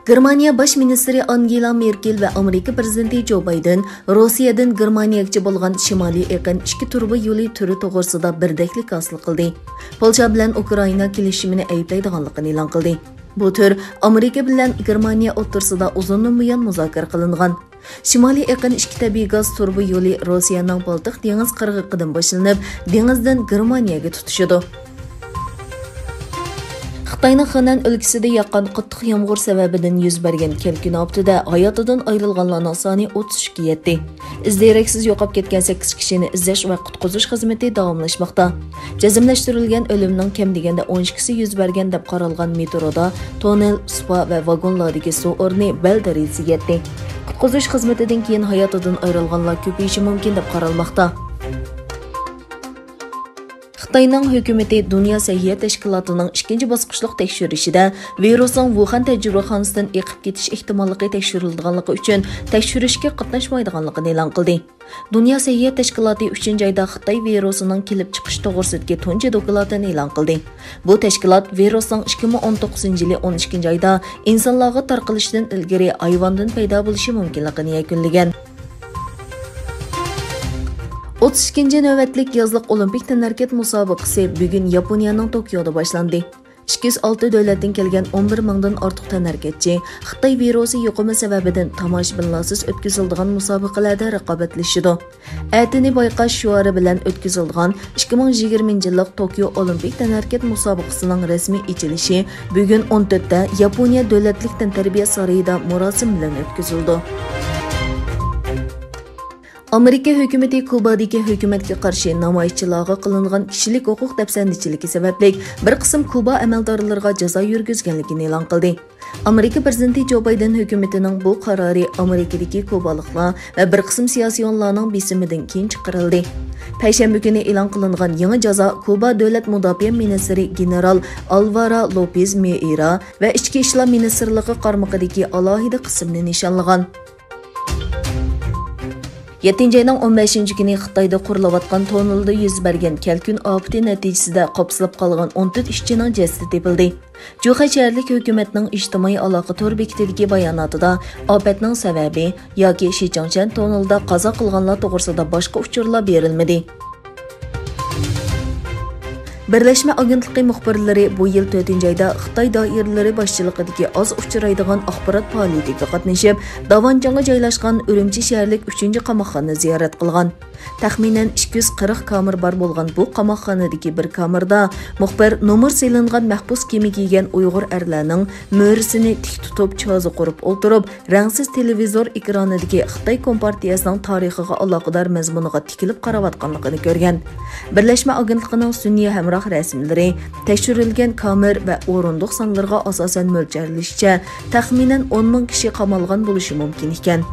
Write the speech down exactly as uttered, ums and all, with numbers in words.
گېرمانىيە باش مىنىستىرى ئانگېلا مېركېل ۋە ئامېرىكا پىرېزىدېنتى جو بايدېن روسىيەدىن گېرمانىيەگىچە بولغان شىمالىي ئېقىن ئىككى تۇرۇبا يولى تۈرى توغرىسىدا بىردەكلىك ھاسىل قىلدى. پولشا بىلەن ئۇكرائىنا كېلىشىمىنى ئەيىبلەيدىغانلىقىنى ئېلان قىلدى. بۇ تۈر ئامېرىكا بىلەن گېرمانىيە ئوتتۇرىسىدا ئۇزۇندىن بۇيان مۇزاكىرە قىلىنغان. شىمالىي ئېقىن ئىككى تەبىئىي گاز تۇرۇبا يولى روسىيەنىڭ بالتىق دېڭىز قىرغىقىدىن باشلىنىپ، دېڭىزدىن گېرمانىيەگە تۇتىشىدۇ. خىتاينىڭ خېنەن ئۆلكىسىدە ياغقان قاتتىق يامغۇر سەۋەبىدىن يۈز بەرگەن كەلكۈن ئاپىتىدە ھاياتىدىن ئايرىلغانلارنىڭ سانى ئوتتۇز ئىككىگە يەتتى. ئىز دېرەكسىز يوقاپ كەتكەن سەككىز كىشىنى ئىزدەش ۋە قۇتقۇزۇش خىزمىتى داۋاملاشماقتا. جەزملەشتۈرۈلگەن ئۆلۈمنىڭ كەم دېگەندە ئون ئىككىسى يۈز بەرگەن دەپ قارالغان مېترودا توننېل، سۇپا ۋە ۋاگونلاردىكى سۇ ئورنى بەل دەرىجىسىگە يەتتى. قۇتقۇزۇش خىزمىتىدىن كېيىن ھاياتىدىن ئايرىلغانلار كۆپىيىشى مۇمكىن دەپ قارالماقتا. خىتاينىڭ ھۆكۈمىتى دۇنيا سەھىيە تەشكىلاتىنىڭ ئىككىنچى باسقۇچلۇق تەكشۈرۈشىدە ۋىرۇسنىڭ ۋۇخەن تەجرىبىخانىسىدىن ئېقىپ كېتىش ئېھتىماللىقى تەكشۈرۈلىدىغانلىقى ئۈچۈن تەكشۈرۈشكە قاتناشمايدىغانلىقىنى ئېلان قىلدى. دۇنيا سەھىيە تەشكىلاتى ئۈچىنچى ئايدا خىتاي ۋىرۇسىنىڭ كېلىپ چىقىش توغرىسىدىكى تۇنجى دوكلاتىنى ئېلان قىلدى. بۇ تەشكىلات ۋىرۇسنىڭ ئىككى مىڭ ئون توققۇزىنچى يىلى ئون ئىككىنچى ئايدا ئىنسانلارغا تارقىلىشىدىن ئىلگىرى ھايۋاندىن پەيدا بولۇشى مۇمكىنلىكىنى يەكۈنلىگەن. ئوتتۇز ئىككىنچى نۆۋەتلىك يازلىق ئولىمپىك تەنھەرىكەت مۇسابىقىسى بۈگۈن ياپونىيەنىڭ توكيودا باشلاندى. ئىككى يۈز ئالتە دۆلەتتىن كەلگەن ئون بىر مىڭدىن ئارتۇق تەنھەرىكەتچى خىتاي ۋىرۇسى يۇقۇمى سەۋەبىدىن تاماشىبىنلارسىز ئۆتكۈزۈلىدىغان مۇسابىقىلەردە رىقابەتلىشىدۇ. ئەتىنى بايقاش شوئارى بىلەن ئۆتكۈزۈلىدىغان ئىككى مىڭ يىگىرمىنچى يىللىق توكيو ئولىمپىك تەنھەرىكەت مۇسابىقىسىنىڭ رەسمىي ئېچىلىشى بۈگۈن ئون تۆتتە ياپونىيە دۆلەتلىك تەنتەربىيە سارىيىدا مۇراسىم بىلەن ئۆتكۈزۈلىدۇ. ئامېرىكا ھۆكۈمىتى كۇبادىكى ھۆكۈمەتكە قارشى نامايىشچىلارغا قىلىنغان كىشىلىك ھوقۇق دەپسەندىچىلىكى سەۋەبلىك بىر قىسىم كۇبا ئەمەلدارلىرىغا جازا يۈرگۈزگەنلىكىنى ئېلان قىلدى. ئامېرىكا پىرېزىدېنتى جو بايدېن ھۆكۈمىتىنىڭ بۇ قارارى ئامېرىكىدىكى كۇبالىقلار ۋە بىر قىسىم سىياسىيونلارنىڭ بېسىمىدىن كېيىن چىقىرىلدى. پەيشەنبە كۈنى ئېلان قىلىنغان يېڭى جازا كۇبا دۆلەت مۇداپىئە مىنىستىرى گېنېرال ئالۋارا لوپېز مېئىرا ۋە ئىچكى ئىشلار مىنىستىرلىقى قارمىقىدىكى ئالاھىدە قىسىمنى نىشانلىغان. يەتتىنچى ئاينىڭ ئون بەشىنچى كۈنى خىتايدا قۇرۇلۇۋاتقان تونېلدا يۈز بەرگەن كەلكۈن ئاپىتى نەتىجىسىدە قاپسىلىپ قالغان ئون تۆت ئىشچىنىڭ جەسىتى تېپىلدى. جۇخەي شەھەرلىك ھۆكۈمەتنىڭ ئىجتىمائىي ئالاقە تور بېكىتىدىكى باياناتىدا ئاپەتنىڭ سەۋەبى ياكى شىچاڭشەن تونېلدا قازا قىلغانلار توغرىسىدا باشقا ئۇچۇرلار بېرىلمىدى. بىرلەشمە ئاگېنتلىقى مۇخبىرلىرى بۇ يىل تۆتىنچى ئايدا خىتاي دائىرىلىرى باشچىلىقىدىكى ئاز ئۇچرايدىغان ئاخبارات پائالىيىتىگە قاتنىشىپ، داۋانچىڭغا جايلاشقان ئۈرۈمچى شەھەرلىك ئۈچىنچى قاماقخانىنى زىيارەت قىلغان. تەخمىنەن ئىككى يۈز قىرىق كامېر بار بولغان بۇ قاماقخانىدىكى بىر كامېردا مۇخبىر نومۇر سېلىنغان مەھبۇس كىيىمى كىيگەن ئۇيغۇر ئەرلەرنىڭ مۈرىسىنى تىك تۇتۇپ چازا قۇرۇپ ئولتۇرۇپ، رەڭسىز تېلېۋىزور ئېكرانىدىكى خىتاي كومپارتىيەسىنىڭ تارىخىغا ئالاقىدار مەزمۇنىغا تىكىلىپ قاراۋاتقانلىقىنى كۆرگەن. بىرلەشمە ئاگېنتلىقىنىڭ سۈنئىي ھەمراھ رەسىملىرى، تەكشۈرۈلگەن كامېر ۋە ئورۇندۇق سانلىرىغا ئاساسەن مۆلچەرلىشىچە، تەخمىنەن ئون مىڭ كىشى قامالغان بولۇشى مۇمكىن ئىكەن.